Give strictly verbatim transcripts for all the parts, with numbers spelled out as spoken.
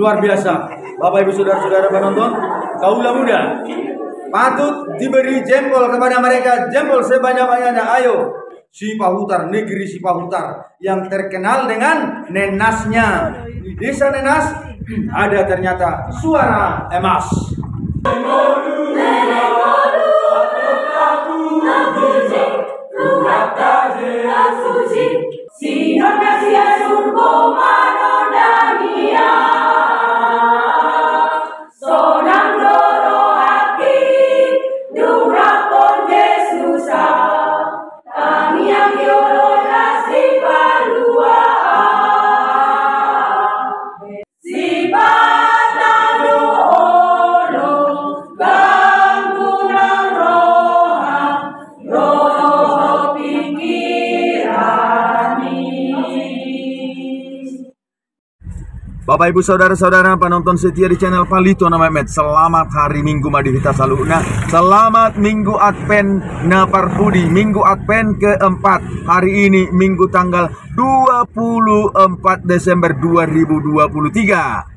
Luar biasa. Bapak, Ibu, saudara-saudara penonton, kaula muda, patut diberi jempol kepada mereka, jempol sebanyak-banyaknya. Ayo, Sipahutar, negeri Sipahutar yang terkenal dengan nenasnya. Di desa Nenas ada ternyata suara emas. Sonang do rohangki dung rap Jesus, tangiang di oloan na sipalua. Sipata do olo ganggu nang roha, roha pikiran i. Bapak, Ibu, saudara-saudara penonton setia di channel Palito na Metmet, selamat hari Minggu ma di hita saluhutna. Selamat Minggu Advent na parpudi, Minggu Advent keempat. Hari ini Minggu tanggal dua puluh empat Desember dua ribu dua puluh tiga.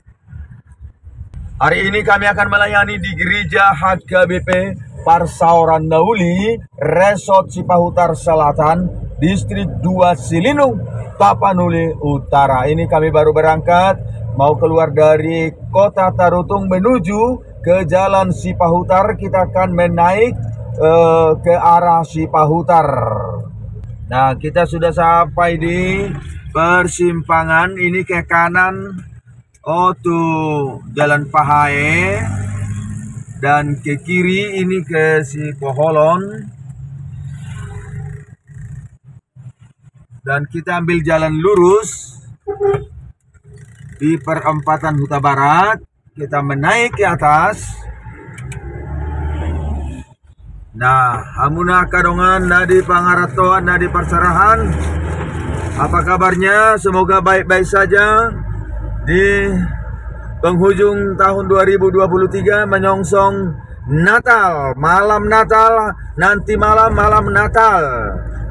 Hari ini kami akan melayani di Gereja H K B P Parsaoran Na Uli, Resort Sipahutar Selatan, Distrik dua Silindung, Tapanuli Utara. Ini kami baru berangkat, mau keluar dari Kota Tarutung menuju ke Jalan Sipahutar. Kita akan menaik, eh, ke arah Sipahutar. Nah, kita sudah sampai di persimpangan. Ini ke kanan, oh, tu Jalan Pahae, dan ke kiri ini ke Sipoholon. Dan kita ambil jalan lurus di perempatan Hutabarat. Kita menaik ke atas. Nah, hamuna angka dongan na di pangarantoan, na di parserahan, apa kabarnya? Semoga baik-baik saja di penghujung tahun dua ribu dua puluh tiga, menyongsong Natal, malam Natal, nanti malam, malam Natal.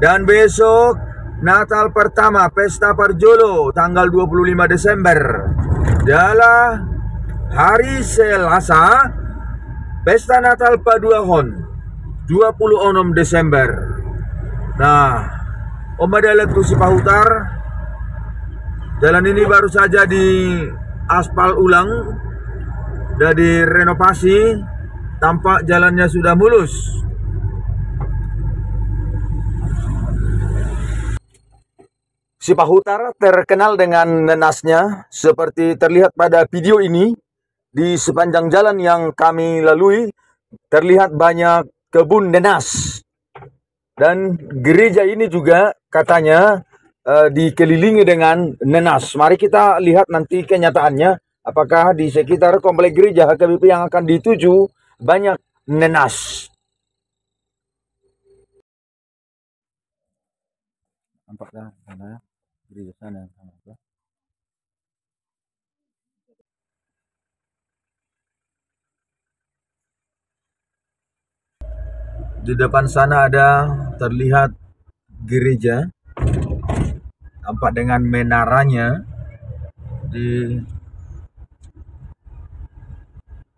Dan besok Natal pertama, pesta parjolo, tanggal dua puluh lima Desember. Jala hari Selasa, pesta Natal paduahon, dua puluh onom Desember. Nah, on ma dalan tu Sipahutar. Jalan ini baru saja diaspal ulang, sudah direnovasi, tampak jalannya sudah mulus. Sipahutar terkenal dengan nenasnya, seperti terlihat pada video ini. Di sepanjang jalan yang kami lalui, terlihat banyak kebun nenas. Dan gereja ini juga katanya, eh, dikelilingi dengan nenas. Mari kita lihat nanti kenyataannya, apakah di sekitar komplek gereja H K B P yang akan dituju banyak nenas. Nampak dah sana, gereja sana yang sama, apa? Di depan sana ada terlihat gereja, tampak dengan menaranya di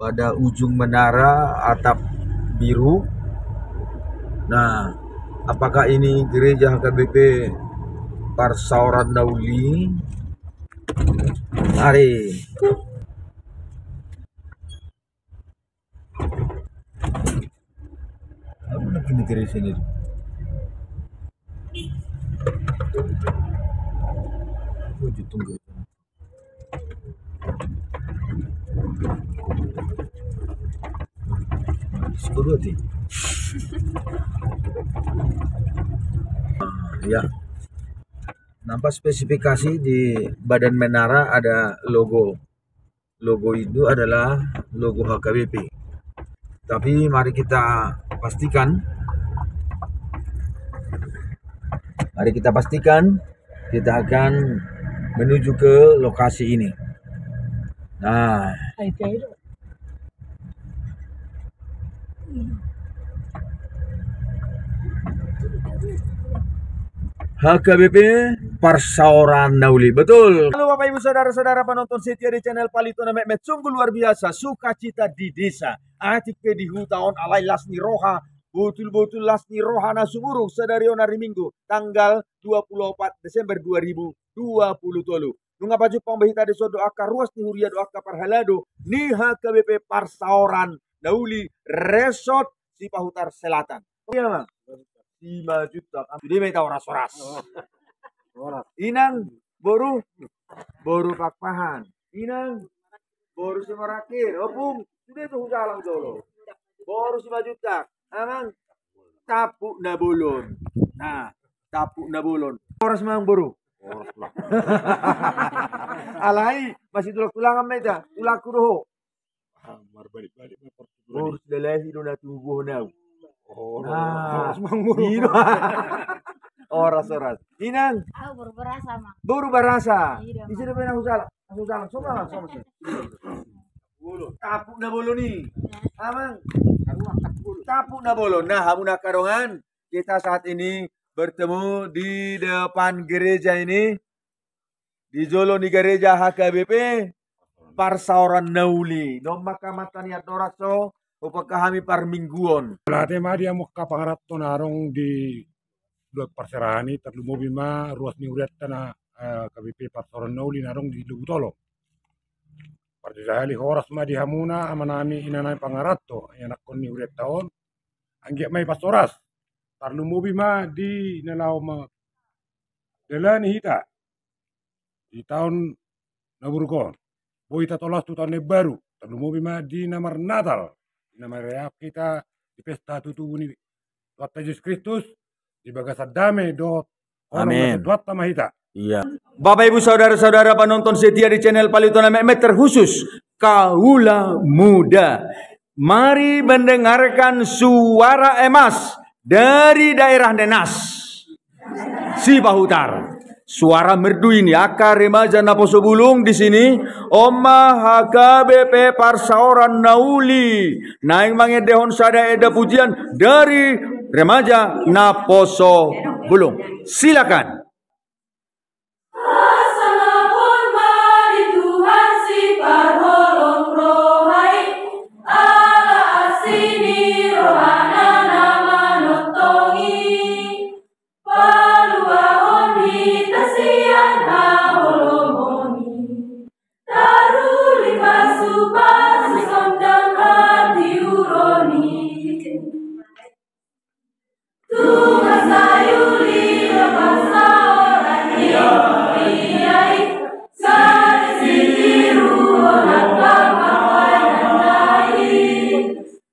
pada ujung menara, atap biru. Nah, apakah ini gereja H K B P Parsaoran Na Uli? Mari. Apa nak ini gereja ini? Oh, jutung gereja. Diskon dua ti. Ah, ya. Nampak spesifikasi di badan menara ada logo. Logo itu adalah logo H K B P. Tapi mari kita pastikan. Mari kita pastikan. Kita akan menuju ke lokasi ini. Nah. H K B P Parsaoran na Uli. Betul. Halo Bapak Ibu Saudara-saudara penonton setia di channel Palito na Metmet, sungguh luar biasa sukacita di desa. Atik pe di huta on alai las ni roha, botul-botul las ni roha na sumurung sadari on ari Minggu tanggal dua puluh opat Desember dua ribu dua puluh tolu. Nunga pajumpang be hita dison dohot angka ruas ni huria dohot angka parhalado ni H K B P Parsaoran na Uli Resort Sipahutar Selatan. Ia ma. Simanjuntak. Sude ma hita horas-horas. Horas. Inang, boru, boru Pakpahan. Inang, boru Simorakir. Ompung, sude tu hujalang jolo. Boru Simanjuntak. Amang, Tampuk na Bolon. Nah, Tampuk na Bolon. Horas ma amang boru. Horas lah. Alai, masih tulang-tulangan ma hita. Tulangku do ho. Ah, marbalik-balik ma partuturan. Boru Silalahi do na tubuhon au. Oh, nah, horas ma amang boru. Horas, horas. Inang. Au boru Barasa ma. Boru Barasa. Ise do pe na hujalang. Hujalang, songon ma, songon ma. Tampuk na Bolon i. Amang. Tampuk na Bolon. Nah, hamu na angka dongan, kita saat ini bertemu di depan gereja ini, di jolo ni gereja H K B P Parsaoran na Uli. Nunga ma angka amanta ni Andorang so, hupasahat hami parmingguon. Mauliate ma di hamu angka pangaranto na adong di luat parserahan i, tarlumobi ma ruas ni hurianta na, eh, H K B P Parsaoran na Uli na adong di Lobutolong. Martua sahali horas ma di hamuna, amanami, inanami pangaranto, ianakhon ni hurianta on, anggiat ma hipas horas. Tarlumobi ma di na laho ma dalani hita di taon na buruk on. Boi tatolas tu taon na imbaru, tarlumobi ma di na marnatal, di na marayap hita di pesta hatutubu ni Tuhanta Jesus Kristus, di bagasan dame dohot holong ni Tuhanta ma hita. Iya. Bapak Ibu saudara-saudara penonton setia di channel Palito na Metmet, terkhusus kaula muda. Mari mendengarkan suara emas dari daerah Nenas. Sipahutar. Suara merdu ini, angka remaja naposo bulung di sini, on ma H K B P Parsaoran na Uli. Naeng mangendehon sada enda pujian dari remaja naposo bulung. Silakan. Hasangapon ma di Tuhan siparholong roha i, ala asi ni rohana na manongtong i. Paluahon hita sian haholomon i, taruli pasupasu sondang hatiuron i. Tung sai uli do parsaoran ni huria i, sai sitiruon angka pangalaman i.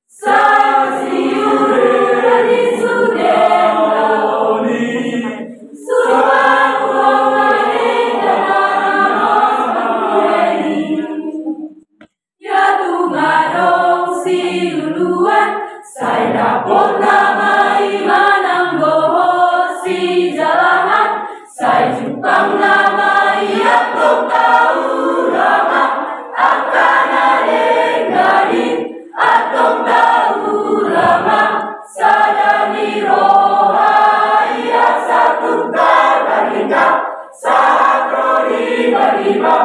Sai siururan ni sude ulaon i. Suang roha ni hita na ro i. Ia tung adong siluluan, sai dapotna ma i manang dohot sijalahan, sai jumpangna ma i antong taula ma angka na denggan i, antong taula ma sada ni roha i, asa tung tarpinda sahat ro di parriba.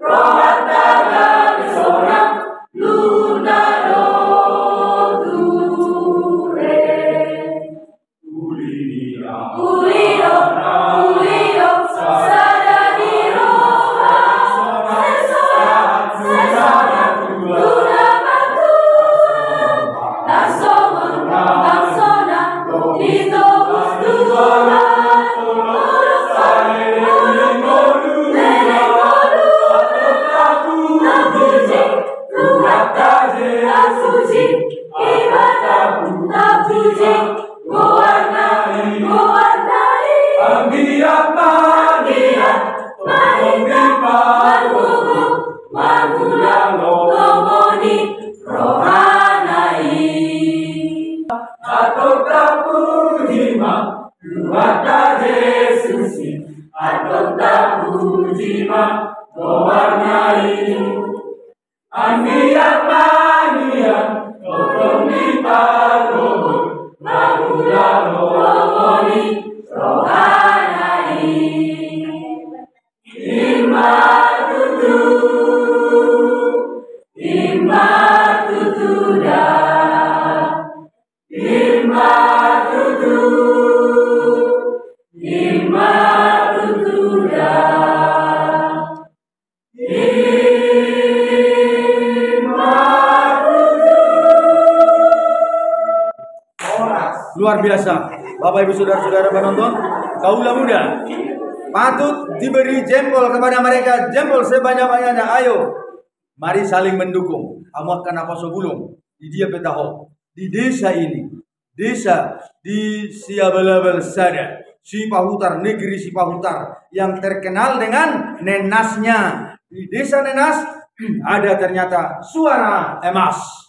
Rohanta gabe sonang, luna do ture. Uli do, uli do, sada ni roha, sai sonang, sai sonang, luna martua. Tarsongon, tarsongon, di tobus Tuhan. Goarna i, goarna i. Anggiat ma, anggiat ma hita margogo, mangula lomo ni rohana i. Antong tapuji ma Tuhanta Jesus i, antong tapuji ma goarna i. Anggiat ma, anggiat, tongtong dipargogo, mangula lomo ni rohana Luar biasa. Bapak, Ibu, saudara-saudara penonton, kaula muda, patut diberi jempol kepada mereka, jempol sebanyak-banyaknya. Ayo, mari saling mendukung. Hamu angka naposo bulung, di dia pe taho, di desa ini, desa di Siabal-abal sada, Sipahutar, negeri Sipahutar, yang terkenal dengan nenasnya. Di desa Nenas ada ternyata Suara Emas.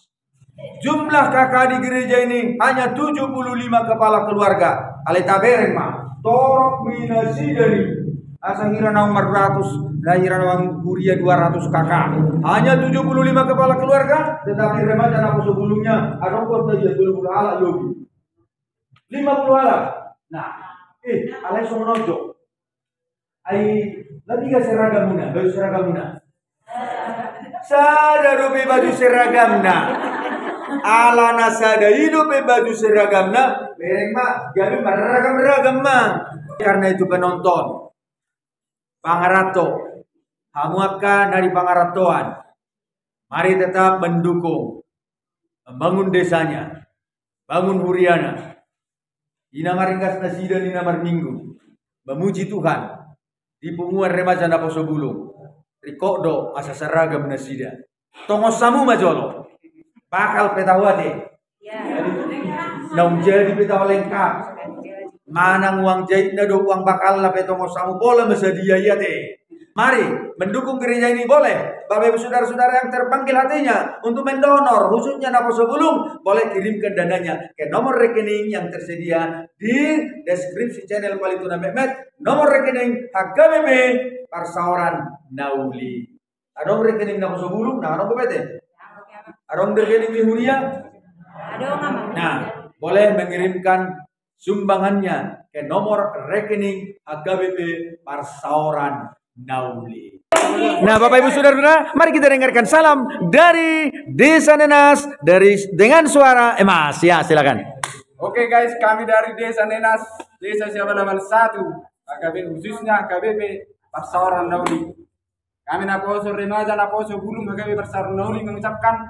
Jumlah K K di gereja ini hanya tujuh puluh lima kepala keluarga. Alai tabereng ma, torop ma nasida i. Asa hira naung marratus, na hira naung huria dua ratus K K. Hanya tujuh puluh lima kepala keluarga, tetapi remaja naposo bulungnya adong, kota dia dua puluh halak lobi. Lima puluh halak. Nah, eh, alai songon on jo. Ai, na piga seragamuna, baju seragamuna? Sada dope baju seragamna. Ala na sada i dope baju seragamna, bereng ma, gabe marragam-ragam ma. Karena itu penonton, pangaranto, hamu angka na di pangarantoan, mari tetap mendukung, membangun desanya, bangun huriana. Ina maringgas nasida ninna marminggu, memuji Tuhan, di punguan remaja naposo bulung. Ringkot do asa seragam nasida. Tongos hamu ma jolo. Bakal pe tahu ate. Naung jadi pe tahu lengkap. Manang uang jahitna dohot uang bakalna pe tongos hamu, pola ma sadia i ate. Mari mendukung gereja ini, boleh. Bapak Ibu saudara-saudara yang terpanggil hatinya untuk mendonor, khususnya naposo bulung, boleh kirimkan dananya ke nomor rekening yang tersedia di deskripsi channel Palituna Metmet, nomor rekening H K B P Parsaoran na Uli. Adong rekening naposo bulung, na adong dope ate? Adong rekening ni huria? Adong, Amang. Nah, boleh mengirimkan sumbangannya ke nomor rekening H K B P Parsaoran na Uli. Nah, Bapak Ibu Saudara-saudara, mari kita dengarkan salam dari Desa Nenas dari, dengan Suara Emas. Ya, silakan. Oke guys, kami dari Desa Nenas, Desa Siabal-abal satu, H K B P, khususnya H K B P Parsaoran na Uli. Kami naposo remaja, naposo bulung H K B P Parsaoran na Uli mengucapkan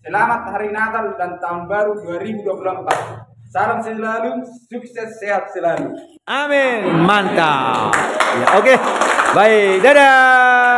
selamat Hari Natal dan Tahun Baru dua ribu dua puluh empat. Salam selalu, sukses, sehat selalu. Amin. Mantap. Ya, oke. Baik, dadah.